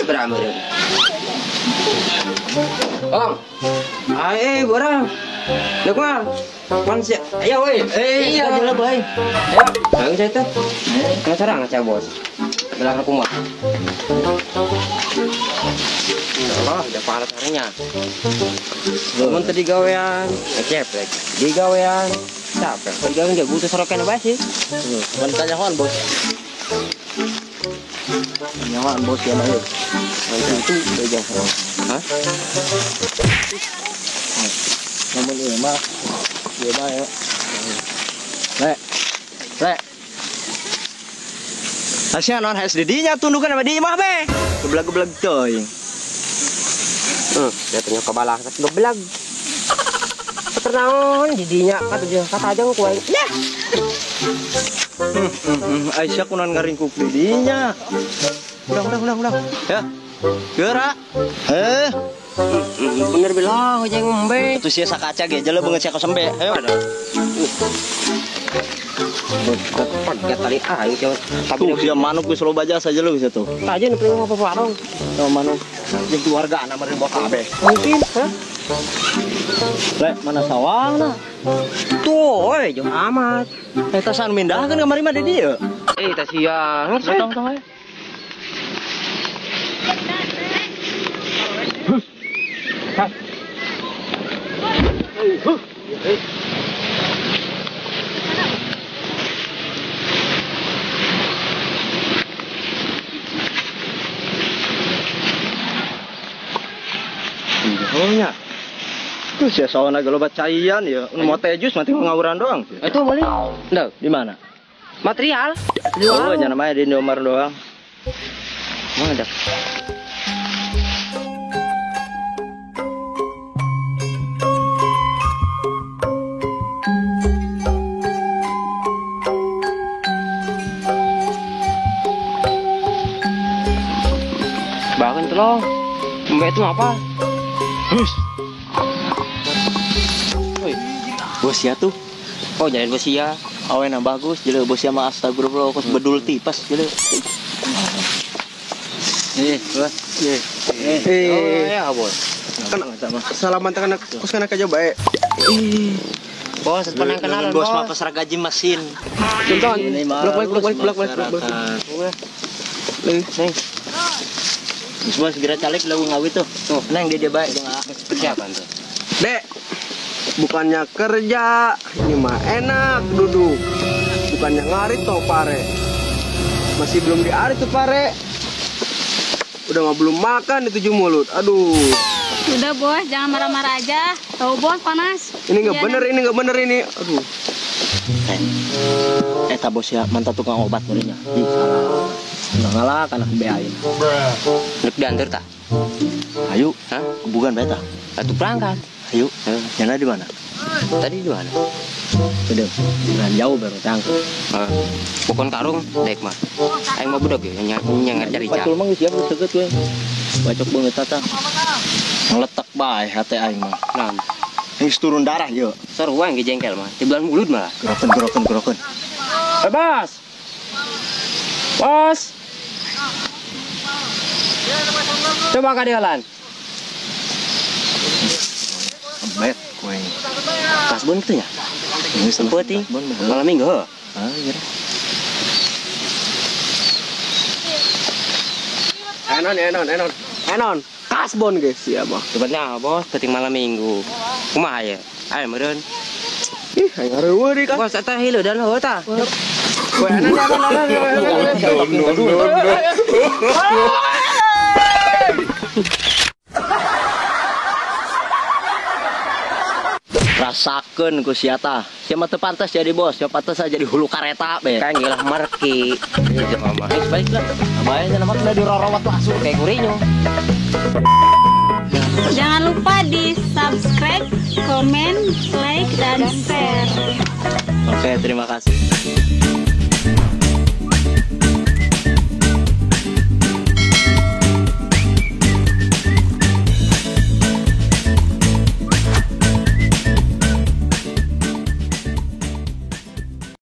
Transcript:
Sabaraha meureun. Om. Ae barang. Deuk mah. Pan sia. Ayo euy. Iya, jalan bae. Ayo, ayo saya teh. Kana sarang aca bos. Belah aku mah. Allah, udah panas harinya. Mun tadi gawean, ngecep lagi. Di gawean, capek. Di gawean gak butuh sorokan apa sih? Mun tanyawan bos. Tanyawan bos ya mah. Itu aja. Hah? Namun ieu mah ieu mah ya. Le. Le. Asia non HSDD nya tundukan sama di mah be. Geblak-geblak coy. Datangnya ke balang geblak. Keternaon didinya kata dia kata aja ku aing. Nah. Aisyah kunan ngaringkuk didinya. Udah. Ya. Geura. Heh. Bener bilang aja ngombe. Atuh sia sakaca ge jele beungeut sia kasembe. Ayo. Pagat tali aing sia. Tuh sia manuk geus loba jasa jele geus tuh. Taja nu pengen apa warung. Sama manuk jeung keluarga anak meureun bawa kabeh. Mungkin, hah? Le, mana sawahna? Tuh, oi, jauh amat. Eta san mindahkeun kamari mah di dieu. Eh, tah sia. Tong we. Nya. Tuh sia sawana ge loba caian ya. Mau teh jus mati ngawuran doang. Itu boleh. Ndau, di mana? Material. Oh, jangan namanya di Indomaret doang. Mana dah? Bahkan tolong. Mbak itu apa? Hus. Oi, bos ya tuh. Oh, jalan bos ya. Awena bagus, jele bos ya mah astagfirullah kos bedul tipas jele. Bos. Oh, ya, bos. Kan salaman kana kos kana kaja bae. Bos, penang kenalan bos mah pasar gaji mesin. Contoh, blok balik. Neng. Bos segera calik lagu ngawi tuh. Tuh, neng dia baik jeung persiapan tuh. Dek, bukannya kerja, ini mah enak duduk. Bukannya ngarit tuh pare. Masih belum diarit tuh pare. Udah mah belum makan di tujuh mulut. Aduh. Udah bos, jangan marah-marah aja. Tahu bos panas. Ini nggak bener, ini nggak bener ini. Aduh. Eta bos ya, mantap tukang obat meureunnya. Ih, salah. Nggak ngalah kana beain. Rek diantar tah? Ayo, hah? Bukan bae tah. Atuh berangkat. Ayo, nyana di mana? Tadi di mana? Udah, jalan jauh baru tangkap. Pokon karung, dek mah. Aing mah budak ya, nyangar cari Pacul mah geus siap geus seukeut we. Bacok beungeut tata. Ngeletak bae hate aing mah. Nah, geus turun darah yeuh. Seru aing ge jengkel mah. Tibulan mulut malah. Gerokeun. Bebas. Bos. Coba kadelan. Bet kue. Kasbon kitu nya? Sempeuting. Malam minggu heuh. Ah, iya. Enon. Kasbon guys ya mah. Sebenarnya bos, penting malam minggu. Kumaha ya? Ayo meureun. Ih, aing areueuh deui kan. Bos eta hilu dan heuh tah. Weh, enon. Rasakeun ku sia tah. Sia mah teu pantas jadi bos, sia pantas jadi hulu kareta be. Kan gila marki. Ieu mah. Geus balik lah. Bae nya mah kena dirorowat langsung kayak kurinyo. Jangan lupa di subscribe, komen, like, dan share. Oke, terima kasih.